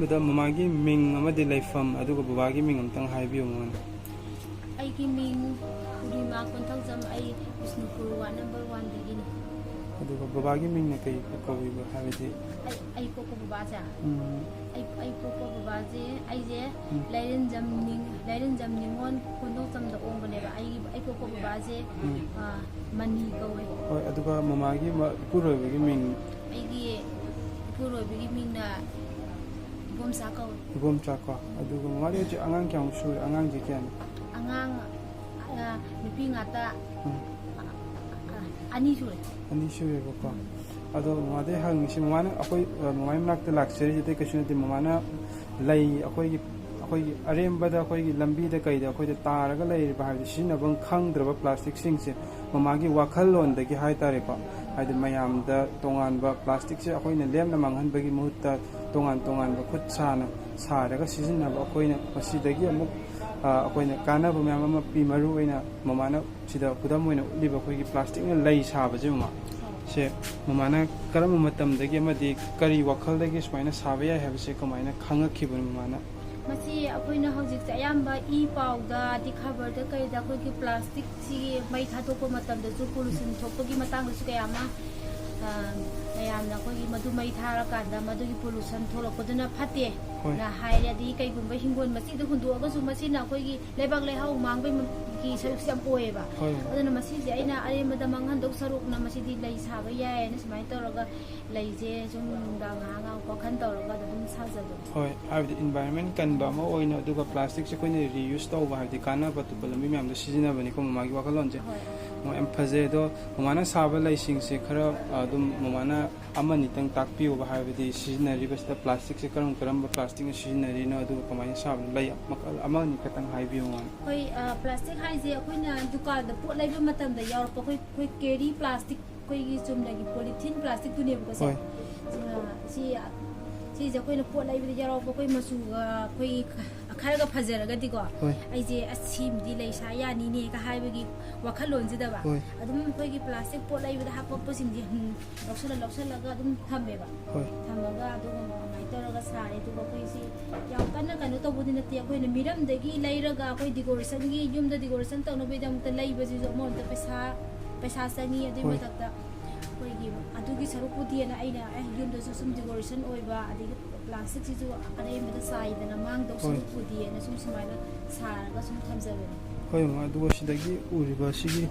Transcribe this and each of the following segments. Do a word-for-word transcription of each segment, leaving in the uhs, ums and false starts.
ꯑꯗꯨꯗ ꯃꯃꯥꯒꯤ ꯃꯤꯡ ꯑꯃꯗꯤ ꯂꯩꯐꯝ, ꯑꯗꯨꯒ ꯕꯕꯥꯒꯤ ꯃꯤꯡ ꯑꯃꯇꯪ ꯍꯥꯏꯕꯤꯌꯨ ꯃꯉꯣꯟꯗ꯫ ꯑꯩꯒꯤ ꯃꯤꯡ ꯄꯨꯔꯅꯤꯃꯥ ꯀꯣꯟꯊꯧꯖꯝ, ꯑꯩ ꯕꯤꯁꯅꯨꯄꯨꯔ ꯋꯥꯔꯗ ꯅꯝꯕꯔ ꯋꯥꯟꯗꯒꯤꯅꯤ꯫ ꯑꯗꯨꯒ ꯕꯕꯥꯒꯤ ꯃꯤꯡꯅ ꯀꯩ ꯀꯧꯕꯤꯕ, ꯍꯥꯏꯕꯗꯤ? ꯑꯩ ꯑꯩ ꯄꯣꯛꯄ ꯕꯕꯥꯁꯦ, ꯎꯝ, ꯑꯩ ꯑꯩ ꯄꯣꯛꯄ ꯕꯕꯥꯁꯦ, ꯑꯩꯁꯦ ꯎꯝ, ꯂꯥꯏꯔꯦꯟꯖꯝ ꯅꯤꯡ ꯂꯥꯏꯔꯦꯟꯖꯝ ꯅꯤꯉꯣꯜ ꯀꯣꯟꯊꯧꯖꯝꯗ ꯑꯣꯡꯕꯅꯦꯕ꯫ ꯑꯩꯒꯤ ꯑꯩ ꯄꯣꯛꯄ ꯕꯕꯥꯁꯦ ꯎꯝ꯫ ꯑ, ꯃꯅꯤ ꯀꯧꯋꯦ꯫ ꯍꯣꯏ, ꯑꯗꯨꯒ ꯃꯃꯥꯒꯤ ꯃ- ꯏꯄꯨꯔꯣꯏꯕꯒꯤ ꯃꯤꯡ? ꯑꯩꯒꯤ ꯏꯄꯨꯔꯣꯏꯕꯒꯤ ꯃꯤꯡꯅ ꯏꯕꯣꯝꯆꯥ ꯀꯧꯋꯦ꯫ ꯏꯕꯣꯝꯆꯥ ꯀꯣ꯫ ꯑꯗꯨꯒ ꯃꯃꯥꯗꯤ ꯍꯧꯖꯤꯛ ꯑꯉꯥꯡ ꯀꯌꯥꯃꯨꯛ ꯁꯨꯔꯦ? ꯑꯉꯥꯡꯁꯦ ꯀꯌꯥꯅꯣ? ꯑꯉꯥꯡ ꯑ, ꯅꯨꯄꯤ ꯉꯥꯛꯇ ꯎꯝ꯫ ꯑ, ꯑꯅꯤ ꯁꯨꯔꯦ꯫ ꯑꯅꯤ ꯁꯨꯔꯦꯕꯀꯣ꯫ ꯑꯗꯣ ꯃꯃꯥꯗꯩ ꯍꯪꯉꯤꯁꯤ, ꯃꯃꯥꯅ ꯑꯩꯈꯣꯏ, ꯑ, ꯃꯃꯥꯏ ꯃꯅꯥꯛꯇ ꯂꯥꯛꯆꯔꯤꯁꯤ ꯑꯇꯩ ꯀꯩꯁꯨ ꯅꯠꯇꯦ, ꯃꯃꯥꯅ ꯂꯩ, ꯑꯩꯈꯣꯏꯒꯤ ꯑꯩꯈꯣꯏꯒꯤ ꯑꯔꯦꯝꯕꯗ, ꯑꯩꯈꯣꯏꯒꯤ ꯂꯝꯕꯤꯗ ꯀꯩꯗ ꯑꯩꯈꯣꯏꯗ ꯇꯥꯔꯒ ꯂꯩꯔꯤꯕ, ꯍꯥꯏꯕꯗꯤ ꯁꯤꯖꯤꯟꯅꯐꯝ ꯈꯪꯗ꯭ꯔꯕ ꯄ꯭ꯂꯥꯁꯇꯤꯛꯁꯤꯡꯁꯦ ꯃꯃꯥꯒꯤ ꯋꯥꯈꯜꯂꯣꯟꯗꯒꯤ ꯍꯥꯏ ꯇꯥꯔꯦꯀꯣ, ꯍꯥꯏꯗꯤ ꯃꯌꯥꯝꯗ ꯇꯣꯉꯥꯟꯕ ꯄ꯭ꯂꯥꯁꯇꯤꯛꯁꯦ ꯑꯩꯈꯣꯏꯅ ꯂꯦꯝꯅ ꯃꯥꯡꯍꯟꯕꯒꯤ ꯃꯍꯨꯠꯇ ꯇꯣꯉꯥꯟ ꯇꯣꯉꯥꯟꯕ ꯈꯨꯠ ꯁꯥꯅ ꯁꯥꯔꯒ ꯁꯤꯖꯤꯟꯅꯕ, ꯑꯩꯈꯣꯏꯅ ꯃꯁꯤꯗꯒꯤ ꯑꯃꯨꯛ, ꯑ, ꯑꯩꯈꯣꯏꯅ ꯀꯥꯟꯅꯕ ꯃꯌꯥꯝ ꯑꯃ ꯄꯤ꯫ ꯃꯔꯨ ꯑꯣꯏꯅ ꯃꯃꯥꯅ ꯁꯤꯗ ꯈꯨꯗꯝ ꯑꯣꯏꯅ ꯎꯠꯂꯤꯕ ꯑꯩꯈꯣꯏꯒꯤ ꯄ꯭ꯂꯥꯁꯇꯤꯛꯅ ꯂꯩ ꯁꯥꯕꯁꯦ, ꯃꯃꯥ, ꯁꯦ ꯃꯃꯥꯅ ꯀꯔꯝꯕ ꯃꯇꯝꯗꯒꯤ ꯑꯃꯗꯤ ꯀꯔꯤ ꯋꯥꯈꯜꯗꯒꯤ ꯁꯨꯃꯥꯏꯅ ꯁꯥꯕ ꯌꯥꯏ ꯍꯥꯏꯕꯁꯦ ꯀꯃꯥꯏꯅ ꯈꯪꯉꯛꯈꯤꯕꯅꯣ ꯃꯃꯥꯅ? ꯃꯁꯤ ꯑꯩꯈꯣꯏꯅ ꯍꯧꯖꯤꯛꯁꯦ ꯑꯌꯥꯝꯕ ꯏ ꯄꯥꯎꯗ, ꯑꯗꯩ ꯈꯕꯔꯗ ꯀꯩꯗ ꯑꯩꯈꯣꯏꯒꯤ ꯄ꯭ꯂꯥꯁꯇꯤꯛꯁꯤꯒꯤ ꯃꯩ ꯊꯥꯗꯣꯛꯄ ꯃꯇꯝꯗꯁꯨ ꯄꯣꯂꯨꯁꯟ ꯊꯣꯛꯄꯒꯤ ꯃꯇꯥꯡꯗꯁꯨ ꯀꯌꯥ ꯑꯃ, ꯑ, ꯃꯌꯥꯝꯅ ꯑꯩꯈꯣꯏꯒꯤ ꯃꯗꯨ ꯃꯩ ꯊꯥꯔꯀꯥꯟꯗ ꯃꯗꯨꯒꯤ ꯄꯣꯂꯨꯁꯟ ꯊꯣꯛꯂꯛꯄꯗꯨꯅ ꯐꯠꯇꯦ ꯍꯣꯏ꯫ ꯅ ꯍꯥꯏꯔꯦ꯫ ꯑꯗꯒꯤ ꯀꯩꯒꯨꯝꯕ ꯍꯤꯡꯒꯣꯜ ꯃꯆꯤꯗ ꯍꯨꯟꯗꯣꯛꯑꯒꯁꯨ ꯃꯁꯤꯅ ꯑꯩꯈꯣꯏꯒꯤ ꯂꯩꯕꯥꯛ ꯂꯩꯍꯥꯎ ꯃꯥꯡꯕꯒꯤ ꯁꯔꯨꯛꯁꯦ ꯌꯥꯝ ꯑꯣꯏꯌꯦꯕ꯫ ꯍꯣꯏ꯫ ꯑꯗꯨꯅ ꯃꯁꯤꯁꯦ ꯑꯩꯅ ꯑꯔꯦꯝꯕꯗ ꯃꯥꯡꯍꯟꯗꯧ ꯁꯔꯨꯛꯅ ꯃꯁꯤꯗꯤ ꯂꯩ ꯁꯥꯕ ꯌꯥꯏꯌꯦꯅ ꯁꯨꯃꯥꯏꯅ ꯇꯧꯔꯒ ꯂꯩꯁꯦ ꯁꯨꯝ ꯅꯨꯡꯗꯥꯡ ꯉꯥꯏꯍꯥꯛ ꯉꯥꯏꯍꯥꯛ ꯋꯥꯈꯜ ꯇꯧꯔꯒ ꯑꯗꯨꯝ ꯁꯥꯖꯕꯅꯦ꯫ ꯍꯣꯏ, ꯍꯥꯏꯕꯗꯤ ꯏꯟꯚꯥꯏꯔꯣꯟꯃꯦꯟ ꯀꯟꯕ ꯑꯃ ꯑꯣꯏꯅ, ꯑꯗꯨꯒ ꯄ꯭ꯂꯥꯁꯇꯤꯛꯁꯦ ꯑꯩꯈꯣꯏꯅ ꯔꯤꯌꯨꯁ ꯇꯧꯕ, ꯍꯥꯏꯕꯗꯤ ꯀꯥꯟꯅꯕ ꯑꯇꯣꯞꯄ ꯂꯝꯕꯤ ꯃꯌꯥꯝꯗ ꯁꯤꯖꯤꯟꯅꯕꯅꯤꯀꯣ ꯃꯃꯥꯒꯤ ꯋꯥꯈꯜꯂꯣꯟꯁꯦ꯫ ꯍꯣꯏ꯫ ꯍꯣꯏ, ꯌꯥꯝ ꯐꯖꯩ꯫ ꯑꯗꯣ ꯃꯃꯥꯅ ꯁꯥꯕ ꯂꯩꯁꯤꯡꯁꯦ ꯈꯔ, ꯑ, ꯑꯗꯨꯝ ꯃꯃꯥꯅ ꯑꯃꯅꯤꯇꯪ ꯇꯥꯛꯄꯤꯌꯨꯕ, ꯍꯥꯏꯕꯗꯤ ꯁꯤꯖꯤꯟꯅꯔꯤꯕꯁꯤꯗ ꯄ꯭ꯂꯥꯁꯇꯤꯛꯁꯦ ꯀꯔꯝ ꯀꯔꯝꯕ ꯄ꯭ꯂꯥꯁꯇꯤꯛꯅ ꯁꯤꯖꯤꯟꯅꯔꯤꯅꯣ, ꯑꯗꯨꯒ ꯀꯃꯥꯏꯅ ꯁꯥꯕꯅꯣ? ꯂꯩ ꯃꯈꯜ ꯑꯃ ꯑꯅꯤ ꯈꯛꯇꯪ ꯍꯥꯏꯕꯤꯌꯨ ꯃꯃꯥꯅ꯫ ꯑꯩꯈꯣꯏ, ꯑ, ꯄ꯭ꯂꯥꯁꯇꯤꯛ ꯍꯥꯏꯁꯦ ꯑꯩꯈꯣꯏꯅ ꯗꯨꯀꯥꯟꯗ ꯄꯣꯠ ꯂꯩꯕ ꯃꯇꯝꯗ ꯌꯥꯎꯔꯛꯄ ꯑꯩꯈꯣꯏ, ꯑꯩꯈꯣꯏ ꯀꯦꯔꯤ ꯄ꯭ꯂꯥꯁꯇꯤꯛ, ꯑꯩꯈꯣꯏꯒꯤ ꯆꯨꯝꯅꯒꯤ ꯄꯣꯂꯤꯊꯤꯟ ꯄ꯭ꯂꯥꯁꯇꯤꯛꯇꯨꯅꯦꯕꯀꯣ ꯁꯦ꯫ ꯍꯣꯏ꯫ ꯑ, ꯁꯤ, ꯁꯤꯁꯦ ꯑꯩꯈꯣꯏꯅ ꯄꯣꯠ ꯂꯩꯕꯗ ꯌꯥꯎꯔꯛꯄ ꯑꯩꯈꯣꯏ ꯃꯆꯨꯒ ꯑꯩꯈꯣꯏꯒꯤ ꯈꯔꯒ ꯐꯖꯔꯒꯗꯤꯀꯣ, ꯍꯣꯏ꯫ ꯑꯩꯁꯦ ꯑꯁ ꯁꯤꯃꯗꯤ ꯂꯩ ꯁꯥ ꯌꯥꯅꯤꯅꯦꯒ ꯍꯥꯏꯕꯒꯤ ꯋꯥꯈꯜꯂꯣꯟꯁꯤꯗꯕ꯫ ꯍꯣꯏ꯫ ꯑꯗꯨꯝ ꯑꯩꯈꯣꯏꯒꯤ ꯄ꯭ꯂꯥꯁꯇꯤꯛ ꯄꯣꯠ ꯂꯩꯕꯗ ꯍꯥꯞꯄꯛꯄꯁꯤꯡꯁꯦ, ꯎꯝ, ꯂꯧꯁꯜꯂ ꯂꯧꯁꯜꯂꯒ ꯑꯗꯨꯝ ꯊꯝꯃꯦꯕ꯫ ꯍꯣꯏ꯫ ꯊꯝꯃꯒ ꯑꯗꯨꯒꯨꯝꯕ ꯑꯗꯨꯃꯥꯏꯅ ꯇꯧꯔꯒ ꯁꯥꯔꯦ꯫ ꯑꯗꯨꯒ ꯑꯩꯈꯣꯏꯁꯤ ꯌꯥꯝ ꯀꯟꯅ ꯀꯩꯅꯣ ꯇꯧꯕꯗꯤ ꯅꯠꯇꯦ, ꯑꯩꯈꯣꯏꯅ ꯃꯤꯔꯝꯗꯒꯤ ꯂꯩꯔꯒ ꯑꯩꯈꯣꯏ ꯗꯤꯀꯣꯔꯦꯁꯟꯒꯤ, ꯌꯨꯝꯗ ꯗꯤꯀꯣꯔꯦꯁꯟ ꯇꯧꯅꯕꯒꯤꯗꯃꯛꯇ ꯂꯩꯕꯁꯤꯁꯨ ꯑꯃꯔꯣꯝꯗ ꯄꯩꯁꯥ, ꯄꯩꯁꯥ ꯆꯪꯉꯤ꯫ ꯑꯗꯨꯒꯤ ꯍꯣꯏ꯫ ꯃꯊꯛꯇ ꯑꯩꯈꯣꯏꯒꯤ ꯑꯗꯨꯒꯤ ꯁꯔꯨꯛꯄꯨꯗꯤꯅ ꯑꯩꯅ ꯑꯦ ꯌꯨꯝꯗꯁꯨ ꯁꯨꯝ ꯗꯤꯀꯣꯔꯦꯁꯟ ꯑꯣꯏꯕ, ꯑꯗꯒꯤ ꯄ꯭ꯂꯥꯁꯇꯤꯛꯁꯤꯁꯨ ꯑꯔꯦꯝꯕꯗ ꯆꯥꯏꯗꯅ ꯃꯥꯡꯗꯧ ꯍꯣꯏ꯫ ꯁꯔꯨꯛꯄꯨꯗꯤꯅ ꯁꯨꯝ ꯁꯨꯃꯥꯏꯅ ꯁꯥꯔꯒ ꯁꯨꯝ ꯊꯝꯖꯕꯅꯤ꯫ ꯍꯣꯏ ꯃꯃꯥ, ꯑꯗꯨꯒ ꯁꯤꯗꯒꯤ ꯎꯔꯤꯕ ꯁꯤꯒꯤ,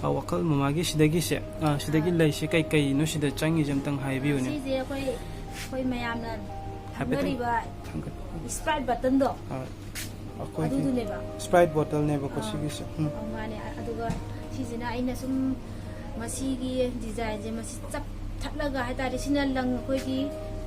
ꯑ, ꯋꯥꯈꯜ ꯃꯃꯥꯒꯤ ꯁꯤꯗꯒꯤꯁꯦ, ꯑ, ꯁꯤꯗꯒꯤ ꯑꯥ꯫ ꯂꯩꯁꯦ ꯀꯩ ꯀꯩꯅꯣ ꯁꯤꯗ ꯆꯪꯉꯤꯁꯦ ꯑꯝꯇꯪ ꯍꯥꯏꯕꯤꯌꯨꯅꯦ꯫ ꯁꯤꯁꯦ ꯑꯩꯈꯣꯏ, ꯑꯩꯈꯣꯏ ꯃꯌꯥꯝꯅ ꯍꯥꯏꯐꯦꯠꯇꯪ ꯈꯪꯅꯔꯤꯕ ꯊꯥꯡꯒꯠ-, ꯁ꯭ꯄ꯭ꯔꯥꯏꯠ ꯕꯇꯟꯗꯣ, ꯑ, ꯑꯩꯈꯣꯏꯒꯤ ꯑꯗꯨꯗꯨꯅꯦꯕ꯫ ꯁ꯭ꯄ꯭ꯔꯥꯏꯠ ꯕꯣꯇꯜꯅꯦꯕꯀꯣ ꯑꯥ꯫ ꯁꯤꯒꯤꯁꯦ꯫ ꯎꯝ꯫ ꯑꯧ, ꯃꯥꯅꯦ꯫ ꯑ-, ꯑꯗꯨꯒ ꯁꯤꯁꯤꯅ ꯑꯩꯅ ꯁꯨꯝ ꯃꯁꯤꯒꯤ ꯗꯤꯖꯥꯏꯟꯁꯦ, ꯃꯁꯤ ꯆꯞ ꯊꯠꯂꯒ ꯍꯥꯏꯇꯥꯔꯦ, ꯁꯤꯅ ꯂꯪ ꯑꯩꯈꯣꯏꯒꯤ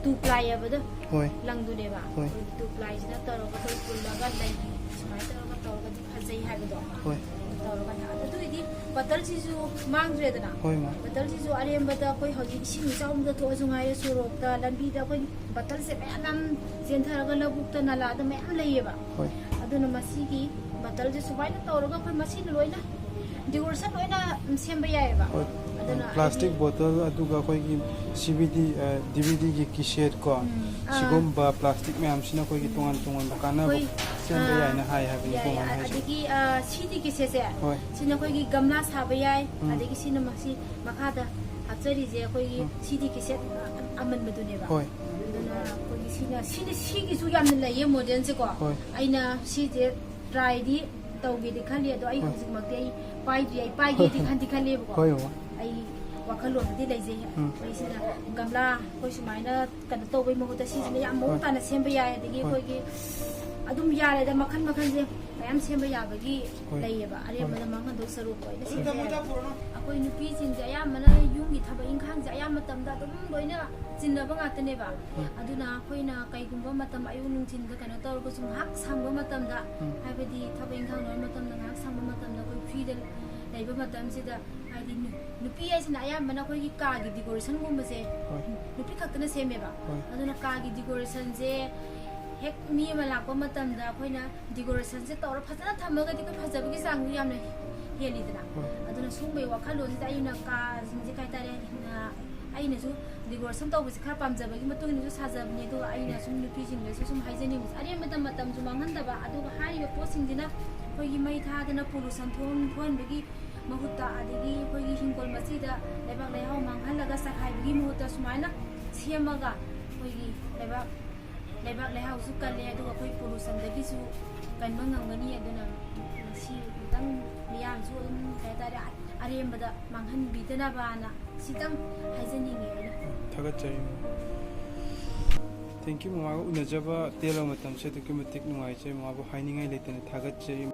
ꯇꯨ ꯄ꯭ꯂꯥꯏ ꯍꯥꯏꯕꯗꯣ, ꯍꯣꯏ꯫ ꯂꯪꯗꯨꯅꯦꯕ꯫ ꯍꯣꯏ꯫ ꯑꯩꯈꯣꯏꯒꯤ ꯇꯨ ꯄ꯭ꯂꯥꯏꯁꯤꯅ ꯇꯧꯔꯒ ꯑꯩꯈꯣꯏ ꯄꯨꯜꯂꯒ ꯂꯩ ꯁꯨꯃꯥꯏꯅ ꯇꯧꯔꯒ ꯇꯧꯔꯒꯗꯤ ꯐꯖꯩ ꯍꯥꯏꯕꯗꯣ꯫ ꯍꯣꯏ꯫ ꯇꯧꯔꯒ ꯑꯗꯨꯏꯗꯤ ꯕꯇꯜꯁꯤꯁꯨ ꯃꯥꯡꯗ꯭ꯔꯦꯗꯅ꯫ ꯍꯣꯏ ꯃꯥ꯫ ꯕꯇꯜꯁꯤꯁꯨ ꯑꯔꯦꯝꯕꯗ ꯑꯩꯈꯣꯏ ꯍꯧꯖꯤꯛ ꯏꯁꯤꯡ ꯏꯆꯥꯎ ꯑꯃꯗ ꯊꯣꯛꯑꯁꯨ ꯉꯥꯏꯔꯦ, ꯁꯣꯔꯣꯛꯇ, ꯂꯝꯕꯤꯗ ꯑꯩꯈꯣꯏ ꯕꯇꯜꯁꯦ ꯃꯌꯥꯝ ꯃꯌꯥꯝ ꯆꯦꯟꯊꯔꯒ ꯂꯧꯕꯨꯛꯇ, ꯅꯂꯥꯗ ꯃꯌꯥꯝ ꯂꯩꯌꯦꯕ꯫ ꯍꯣꯏ꯫ ꯑꯗꯨꯅ ꯃꯁꯤꯒꯤ ꯕꯇꯜꯁꯦ ꯁꯨꯃꯥꯏꯅ ꯇꯧꯔꯒ ꯑꯩꯈꯣꯏ ꯃꯁꯤꯅ ꯂꯣꯏꯅ ꯗꯤꯀꯣꯔꯦꯁꯟ ꯂꯣꯏꯅ ꯁꯦꯝꯕ ꯌꯥꯏꯑꯕ꯫ ꯍꯣꯏ꯫ ꯑꯗꯨꯅ ꯄ꯭ꯂꯥꯁꯇꯤꯛ ꯑꯩꯗꯤ ꯕꯣꯇꯜ, ꯑꯗꯨꯒ ꯑꯩꯈꯣꯏꯒꯤ ꯁꯤ ꯕꯤ ꯗꯤ, ꯑ, ꯗꯤ ꯚꯤ ꯗꯤꯒꯤ ꯀꯤꯁꯦꯠ ꯀꯣ, ꯎꯝ, ꯑꯥ꯫ ꯁꯤꯒꯨꯝꯕ ꯄ꯭ꯂꯥꯁꯇꯤꯛ ꯃꯌꯥꯝꯁꯤꯅ ꯑꯩꯈꯣꯏꯒꯤ ꯇꯣꯉꯥꯟ ꯇꯣꯉꯥꯟꯕ ꯀꯥꯟꯅꯕ ꯑꯩꯈꯣꯏ, ꯁꯦꯝꯕ ꯑꯥ, ꯌꯥꯏꯅ ꯍꯥꯏ ꯍꯥꯏꯕꯅꯤꯀꯣ ꯌꯥꯏ, ꯃꯥꯅ ꯍꯥꯏꯁꯦ꯫ ꯑꯗꯒꯤ, ꯑꯥ, ꯁꯤꯗꯤ ꯀꯤꯁꯦꯠꯁꯦ, ꯍꯣꯏ꯫ ꯁꯤꯅ ꯑꯩꯈꯣꯏꯒꯤ ꯒꯝꯂꯥ ꯁꯥꯕ ꯌꯥꯏ, ꯎꯝ꯫ ꯑꯗꯒꯤ ꯁꯤꯅ ꯃꯁꯤ ꯃꯈꯥꯗ ꯍꯥꯞꯆꯔꯤꯁꯦ ꯑꯩꯈꯣꯏꯒꯤ ꯎꯝ꯫ ꯁꯤꯗꯤ ꯀꯤꯁꯦꯠ ꯑꯃꯟꯕꯗꯨꯅꯦꯕ꯫ ꯍꯣꯏ꯫ ꯑꯗꯨꯅ ꯑꯩꯈꯣꯏꯒꯤ ꯁꯤꯅ, ꯁꯤꯅ, ꯁꯤꯒꯤꯁꯨ ꯌꯥꯝꯅ ꯂꯩꯌꯦ ꯃꯣꯗꯦꯜꯁꯦꯀꯣ꯫ ꯍꯣꯏ꯫ ꯑꯩꯅ ꯁꯤꯁꯦ ꯇ꯭ꯔꯥꯏꯗꯤ ꯇꯧꯒꯦꯗꯤ ꯈꯜꯂꯤ, ꯑꯗꯣ ꯑꯩ ꯍꯣꯏ꯫ ꯍꯧꯖꯤꯛꯃꯛꯇꯤ ꯑꯩ ꯄꯥꯏꯗ꯭ꯔꯤ, ꯑꯩ ꯄꯥꯏꯒꯦꯗꯤ ꯈꯟꯗꯤ ꯈꯜꯂꯦꯕꯀꯣ꯫ ꯍꯣꯏ, ꯃꯃꯥ꯫ ꯑꯩ ꯋꯥꯈꯜꯂꯣꯟꯗꯤ ꯂꯩꯖꯩ꯫ ꯎꯝ꯫ ꯑꯩꯈꯣꯏꯁꯤꯅ ꯒꯝꯂꯥ ꯑꯩꯈꯣꯏ ꯁꯨꯃꯥꯏꯅ ꯀꯩꯅꯣ ꯇꯧꯕꯩ ꯃꯍꯨꯠꯇ ꯁꯤꯁꯤꯅ ꯌꯥꯝ ꯃꯑꯣꯡ ꯍꯣꯏ꯫ ꯇꯥꯅ ꯁꯦꯝꯕ ꯌꯥꯏ꯫ ꯑꯗꯒꯤ ꯍꯣꯏ꯫ ꯑꯩꯈꯣꯏꯒꯤ ꯑꯗꯨꯝ ꯌꯥꯔꯦꯗ, ꯃꯈꯜ ꯃꯈꯜꯁꯦ ꯃꯌꯥꯝ ꯁꯦꯝꯕ ꯌꯥꯕꯒꯤ ꯍꯣꯏ꯫ ꯂꯩꯌꯦꯕ꯫ ꯑꯔꯦꯝꯕꯗ ꯍꯣꯏ꯫ ꯃꯥꯡꯍꯟꯗꯧ ꯁꯔꯨꯛ ꯂꯣꯏꯅ ꯁꯦꯝꯕ ꯌꯥꯏ꯫ ꯑꯩꯈꯣꯏ ꯅꯨꯄꯤꯁꯤꯡꯁꯦ ꯑꯌꯥꯝꯕꯅ ꯌꯨꯝꯒꯤ ꯊꯕꯛ ꯏꯪꯈꯥꯡꯁꯦ ꯑꯌꯥꯝꯕ ꯃꯇꯝꯗ ꯑꯗꯨꯝ ꯂꯣꯏꯅ ꯆꯤꯟꯅꯕ ꯉꯥꯛꯇꯅꯦꯕ꯫ ꯎꯝ꯫ ꯑꯗꯨꯅ ꯑꯩꯈꯣꯏꯅ ꯀꯩꯒꯨꯝꯕ ꯃꯇꯝ ꯑꯌꯨꯛ ꯅꯨꯡꯊꯤꯟꯗ ꯀꯩꯅꯣ ꯇꯧꯔꯒꯁꯨ ꯉꯥꯏꯍꯥꯛ ꯁꯪꯕ ꯃꯇꯝꯗ, ꯎꯝ꯫ ꯍꯥꯏꯕꯗꯤ ꯊꯕꯛ ꯏꯪꯈꯥꯡ ꯂꯣꯏꯔ ꯃꯇꯝꯗ ꯉꯥꯏꯍꯥꯛ ꯁꯪꯕ ꯃꯇꯝꯗ ꯑꯩꯈꯣꯏ ꯐ꯭ꯔꯤꯗ ꯂꯩꯕ ꯃꯇꯝꯁꯤꯗ, ꯍꯥꯏꯗꯤ ꯅꯨ-, ꯅꯨꯄꯤ ꯍꯥꯏꯁꯤꯅ ꯑꯌꯥꯝꯕꯅ ꯑꯩꯈꯣꯏꯒꯤ ꯀꯥꯒꯤ ꯗꯤꯀꯣꯔꯦꯁꯟꯒꯨꯝꯕꯁꯦ ꯍꯣꯏ꯫ ꯅꯨꯄꯤ ꯈꯛꯇꯅ ꯁꯦꯝꯃꯦꯕ꯫ ꯍꯣꯏ꯫ ꯑꯗꯨꯅ ꯀꯥꯒꯤ ꯗꯤꯀꯣꯔꯦꯁꯟꯁꯦ ꯍꯦꯛ ꯃꯤ ꯑꯃ ꯂꯥꯛꯄ ꯃꯇꯝꯗ ꯑꯩꯈꯣꯏꯅ ꯗꯦꯀꯣꯔꯦꯁꯟꯁꯦ ꯇꯧꯔ ꯐꯖꯅ ꯊꯝꯃꯒꯗꯤ ꯑꯩꯈꯣꯏ ꯐꯖꯕꯒꯤ ꯆꯥꯡꯁꯨ ꯌꯥꯝꯅ ꯍꯦꯜꯂꯤꯗꯅ꯫ ꯍꯣꯏ꯫ ꯑꯗꯨꯅ ꯁꯨꯝꯕꯒꯤ ꯋꯥꯈꯜꯂꯣꯟꯁꯤꯗ ꯑꯩꯅ ꯀꯥꯁꯤꯡꯁꯦ ꯀꯩ ꯍꯥꯏꯇꯥꯔꯦ, ꯑꯩꯅꯁꯨ ꯗꯦꯀꯣꯔꯦꯁꯟ ꯇꯧꯕꯁꯦ ꯈꯔ ꯄꯥꯝꯖꯕꯒꯤ ꯃꯇꯨꯡ ꯏꯟꯅꯁꯨ ꯁꯥꯖꯕꯅꯦ꯫ ꯑꯗꯨꯒ ꯑꯩꯅ ꯁꯨꯝ ꯅꯨꯄꯤꯁꯤꯡꯗꯁꯨ ꯁꯨꯝ ꯍꯥꯏꯖꯅꯤꯡꯕꯁꯦ, ꯑꯔꯦꯝꯕꯗ ꯃꯇꯝꯁꯨ ꯃꯥꯡꯍꯟꯗꯕ, ꯑꯗꯨꯒ ꯍꯥꯏꯔꯤꯕ ꯄꯣꯠꯁꯤꯡꯁꯤꯅ ꯑꯩꯈꯣꯏꯒꯤ ꯃꯩ ꯊꯥꯗꯅ ꯄꯣꯂꯨꯁꯟ ꯊꯣꯛꯍꯟꯕꯒꯤ ꯃꯍꯨꯠꯇ, ꯑꯗꯒꯤ ꯑꯩꯈꯣꯏꯒꯤ ꯍꯤꯡꯒꯣꯜ ꯃꯆꯤꯗ ꯂꯩꯕꯥꯛ ꯂꯩꯍꯥꯎ ꯃꯥꯡꯍꯜꯂꯒ ꯆꯈꯥꯏꯕꯒꯤ ꯃꯍꯨꯠꯇ ꯁꯨꯃꯥꯏꯅ ꯁꯦꯝꯃꯒ ꯑꯩꯈꯣꯏꯒꯤ ꯂꯩꯕꯥꯛ ꯂꯩꯕꯥꯛ ꯂꯩꯍꯥꯎꯁꯨ ꯀꯜꯂꯦ, ꯑꯗꯨꯒ ꯑꯩꯈꯣꯏ ꯄꯣꯂꯨꯁꯟꯗꯒꯤꯁꯨ ꯀꯟꯕ ꯉꯝꯒꯅꯤ꯫ ꯑꯗꯨꯅ ꯁꯤ ꯑꯃꯨꯛꯇꯪ ꯃꯤꯌꯥꯝꯁꯨ ꯑꯗꯨꯝ ꯀꯩ ꯍꯥꯏꯇꯥꯔꯦ, ꯑꯔꯦꯝꯕꯗ ꯃꯥꯡꯍꯟꯕꯤꯗꯅꯕꯅ ꯁꯤꯇꯪ ꯍꯥꯏꯖꯅꯤꯡꯉꯦ ꯑꯩꯅ꯫ ꯊꯥꯒꯠꯆꯔꯤ꯫ Thank you꯫ ꯃꯃꯥꯒ ꯎꯅꯖꯕ ꯇꯦꯜꯂꯕ ꯃꯇꯝꯁꯦ ꯑꯗꯨꯛꯀꯤ ꯃꯇꯤꯛ ꯅꯨꯡꯉꯥꯏꯖꯩ꯫ ꯃꯃꯥꯕꯨ ꯍꯥꯏꯅꯤꯡꯉꯥꯏ ꯂꯩꯇꯅ ꯊꯥꯒꯠꯆꯔꯤ꯫